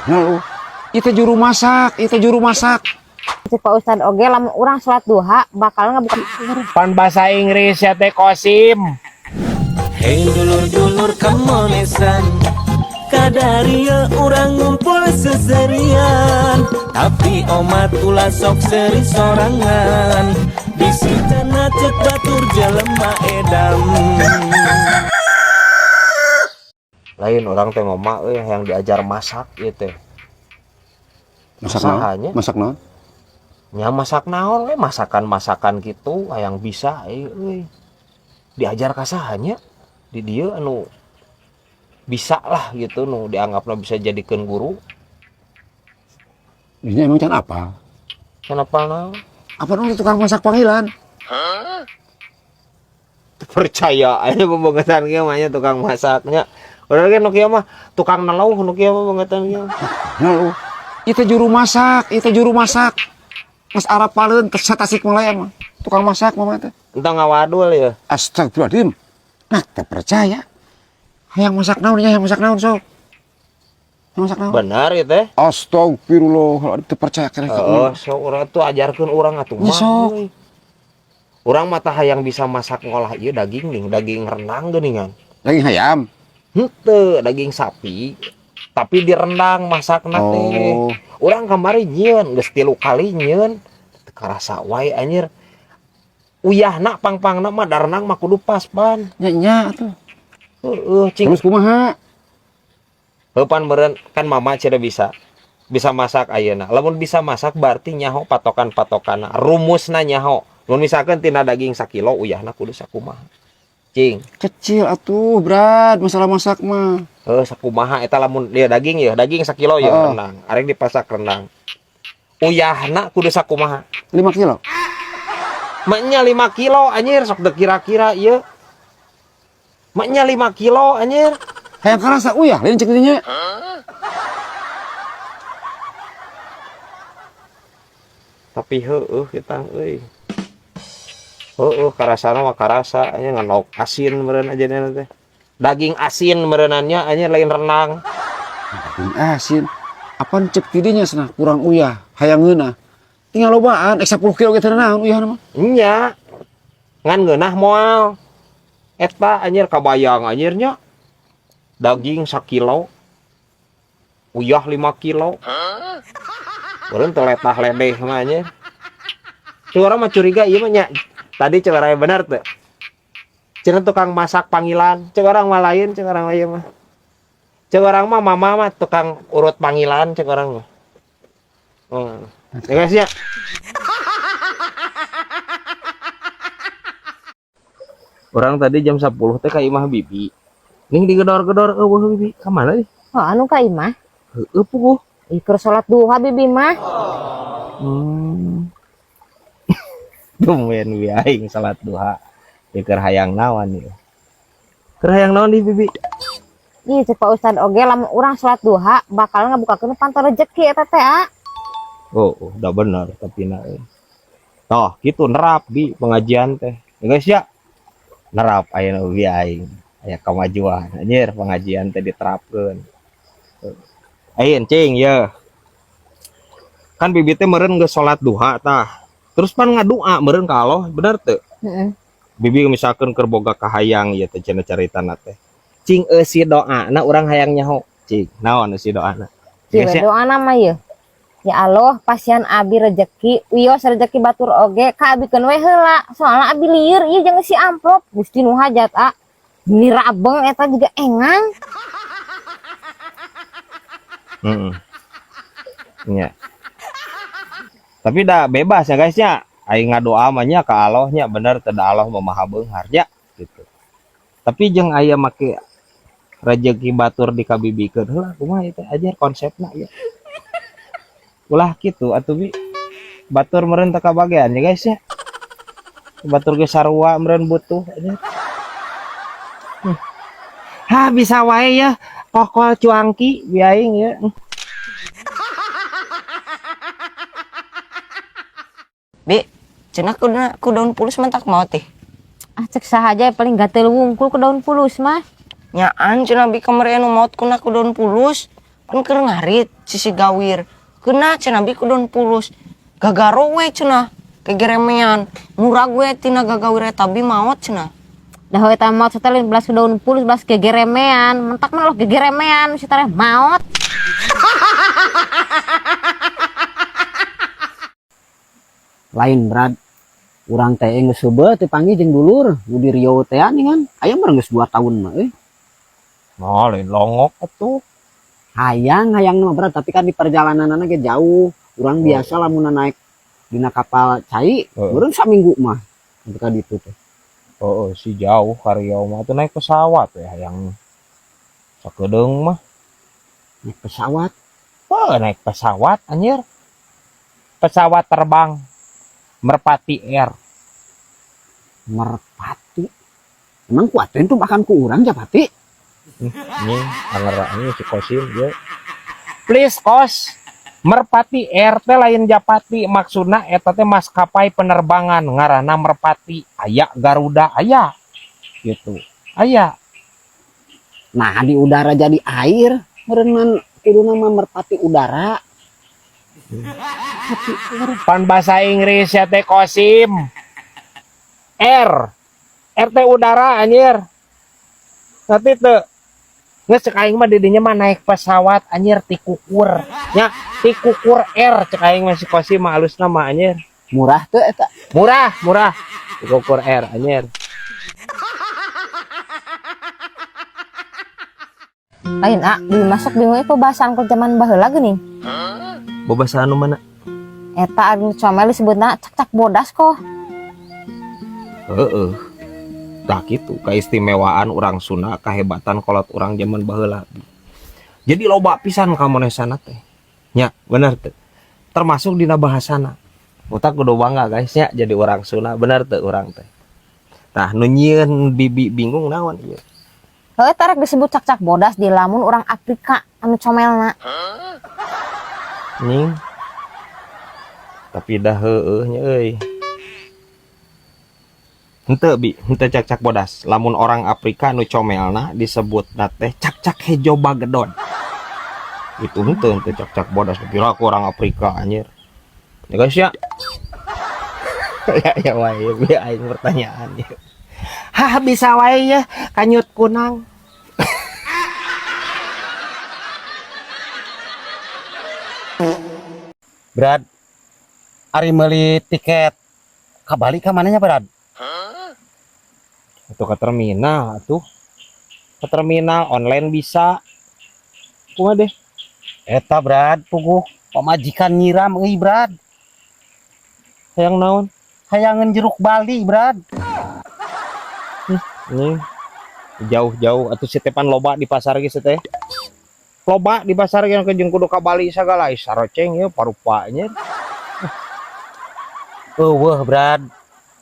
Nah, itu juru masak, itu juru masak. Cek Pak Ustad oge lamun urang salat duha bakal ngabuka Pan bahasa Inggris ya teh Kosim. Hei dulur-dulur kamonesan, kadaria urang ngumpul seserian. Tapi omat ulah sok seri sorangan. Bisi cenah cek batur jelema edam. Lain orang teh mama euy yang diajar masak ieu teh. Masak naon? Usahanya. Masak naon? Nya masak naon we, masakan-masakan gitu hayang bisa euy. Diajar ka saha nya? Di dieu anu bisa lah gitu nu dianggapna bisa jadikeun guru. Ini emang can apa? Kenapa naon? Apa nu tukang masak panggilan? Percaya aja pembangetan kieu mah nya tukang masaknya. Urang ge nu kieu mah tukang nelauh nu kieu mah bangetan kieu. Nah, itu juru masak, itu juru masak. Mas Arab paleun ke Tasikmalaya mah. Tukang masak mah teh. Entah ngawadul ya. Astagfirullahaladzim. Nah, teu percaya. Hayang masak naon nya, hayang masak naon sok. Hayang masak naon? Benar ya teh. Astagfirullah, teu percaya keneh ka Oh, sok urang tuh ajarkeun urang atuh Nya mah. sok. Euy. Urang mah tah hayang bisa masak ngolah ieu daging nih, daging rendang geuningan. Daging hayam. Henteu, daging sapi. Tapi direndang masakna teh. Oh, Urang kamari nyieun, geus 3 kali nyieun. Teu karasa wae anjir. Uyahna pang-pangna mah da rendang mah kudu pas pan. nya nya atuh. Heeuh, cing. Terus kumaha? Heuh pan meureun kan mama cenah bisa. Bisa masak ayeuna. Lamun bisa masak berarti nyaho patokan-patokana, rumusna nyaho. Mun misalkan tina daging sakilo uyahna kudu sakumaha. Cing. Kecil atuh, Brad, masalah masak mah. Heuh sakumaha eta lamun dia daging ya, daging sakilo ya Heeh. rendang. Arek dipasak rendang. Uyahna kudu sakumaha. 5 kilo. Maknya 5 kilo anjir sok dek kira-kira ieu. Maknya 5 kilo anjir. Hayang karasa uyah lain cek dinya. Tapi heueuh kita euy. Heueuh karasana mah karasa anjir ngan lauk asin meureun aja teh. Daging asin meureunannya anjir lain renang. Daging asin. Apaan cek tidinya cenah kurang uyah, hayang ngeunah. Tinggal lobaan, ek 10 kilo ge teu naon uyahna mah. Nya. Ngan ngeunah moal. Eta anjir kabayang anjir nya. Daging sakilo. Uyah 5 kilo. Meureun teu letah ledeh mah anjir. Tuh orang mah curiga ieu mah nya. Tadi cek orang benar tuh. Cenah tukang masak panggilan, cek orang mah lain, cek orang lain mah. Cek orang mah mama mah tukang urut panggilan cek orang mah. Ya guys ya. Orang tadi jam 10 teh ka imah bibi. Ning digedor-gedor eueuh bibi, ka mana nih? Oh, anu ka imah? Heueuh puguh. Ih, keur salat duha bibi mah. Tumben bi aing salat duha. Ieu keur hayang naon ieu? Keur hayang naon di bibi? Ih, cek Pak Ustad oge lamun urang salat duha bakal ngabukakeun panto rezeki eta teh, a. Oh, oh, udah bener tapi na euy. Toh, gitu nerap bi pengajian teh. Ya guys ya. Nerap ayeuna bi aing. Aya kamajuan anjir pengajian teh diterapkeun. Ayeun cing ye. Kan bibi teh meureun geus salat duha tah. Terus pan ngadua meureun ka Allah, bener teu? Heeh. Bibi misalkan keur boga kahayang ieu teh cenah caritana teh. Cing eusi doana urang hayang nyaho. Cing, naon eusi doana? Cing Geus ya. doana mah ieu. Ya Allah, pasian abi rezeki, wios rezeki batur oge, ka abi keun we heula. Soalna abi lieur ieu jeung si amplop. Gusti nu hajat, a. Ini rabeng eta juga engang. Heeh. Nya. Tapi dah bebas ya guys ya. Aing ngadoa mah nya ka Allah nya bener teu da Allah mah maha beunghar nya gitu. Tapi jeung aya make rejeki batur dikabibikeun heula kumaha ieu teh ajar konsepna ya. Ulah kitu atuh bi. Batur meureun teu kabagean ya guys ya. Batur ge sarua meureun butuh aja. Hah bisa wae ya kokol cuangki bi aing ya. Bi, cenah ku daun pulus mentak maot teh. Ah cek sahaja paling gatel wungkul ku daun pulus mah. Nyaan cenah bi kamari anu maot kuna ku daun pulus. Pan keur ngarit sisi gawir. Keuna cenah bi ku daun pulus. Gagaro we cenah kegeremean. Murag we tina gagawir eta bi maot cenah. Dah eta maot setelin belas daun pulus belas gegeremean. Mentak mah loh gegeremean si tareh maot. Lain Brad, urang teh geus heubeut teu panggih jeung dulur nu di Riau teh kan. Aya mah geus 2 tahun mah euy. Nah, lain longok atuh. Hayang mah Brad, tapi kan di perjalananna ge jauh. Urang biasa lamun naik dina kapal cai, meureun saminggu mah sampai ka ditu teh. Heeh, si jauh ka Riau mah atuh naik pesawat ya hayang sakedeung mah. Naik pesawat? Heuh, naik pesawat anjir. Pesawat terbang Merpati Air. Merpati? Emang kuatin tuh makan ku urang Japati? Ini anger ini si Kosim ya. Please Kos, Merpati Air teh lain Japati, maksudna eta teh maskapai penerbangan ngaranna Merpati, aya Garuda aya gitu. Aya. Nah, di udara jadi air, meureun kuduna mah Merpati udara. Pan bahasa Inggris ya teh Kosim. R. R teh udara anjir. Nanti teh geus cek aing mah didinya mah naik pesawat anjir tikukur. Nya tikukur R cek aing mah si Kosim mah alusna mah anjir. Murah teu eta? Murah, murah. Tikukur R anjir. Lain ah, dimasak bingung ieu pembahasan ke zaman baheula geuning. Babasaan nu mana? Eta anu comel disebutna cak-cak bodas kok. Heeh. Tah kitu keistimewaan urang Sunda, kehebatan kolot urang zaman baheula. Jadi loba pisan kamonesana teh. Nya, bener teh. Termasuk dina bahasana. Otak kudu bangga guys nya jadi urang Sunda, bener teh urang teh. Tah nu nyieun bibi bingung naon ieu. Heuh, tarik disebut cak-cak bodas di lamun urang Afrika anu comelna. Nying. Tapi dah heueuh nya euy. Henteu bi, henteu cak-cak bodas. Lamun orang Afrika nu comelna disebutna teh cak-cak hejo bagedon. Itu henteu cak-cak bodas. Kira aku orang Afrika anjir. Ya guys ya. Ya ya wae bi aing pertanyaan ya. Hah bisa wae ya kanyut kunang. Brad, ari meuli tiket ka Bali ka mananya Brad? Atau ke terminal atuh. Ke terminal online bisa. Kumaha deh? Eta Brad, puguh pamajikan nyiram euy Brad. Hayang naon? Hayangeun jeruk Bali Brad. Nih. Jauh-jauh atuh si tepan loba di pasar ge si teh. Loba di pasar ge jeung kudu ka Bali sagala ih saroceng ieu parupanya. Eueuh Brad,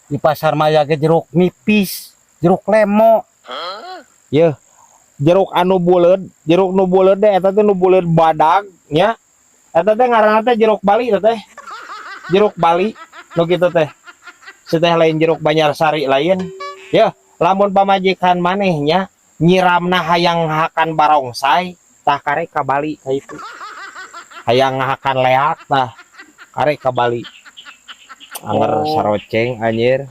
di pasar mah ge jeruk nipis, jeruk lemo. Yeuh, jeruk anu buleud, jeruk nu buleud teh eta teh nu buleud badag nya. Eta teh ngaranna teh jeruk Bali eta teh. Jeruk Bali nu kitu teh. Si teh lain jeruk Banjarsari lain. Yeuh, lamun pamajikan maneh nya nyiramna hayang hakan barongsai tah karek ka Bali ka itu. Hayang ngahakan leak tah karek ka Bali. Anger saroceng anjir.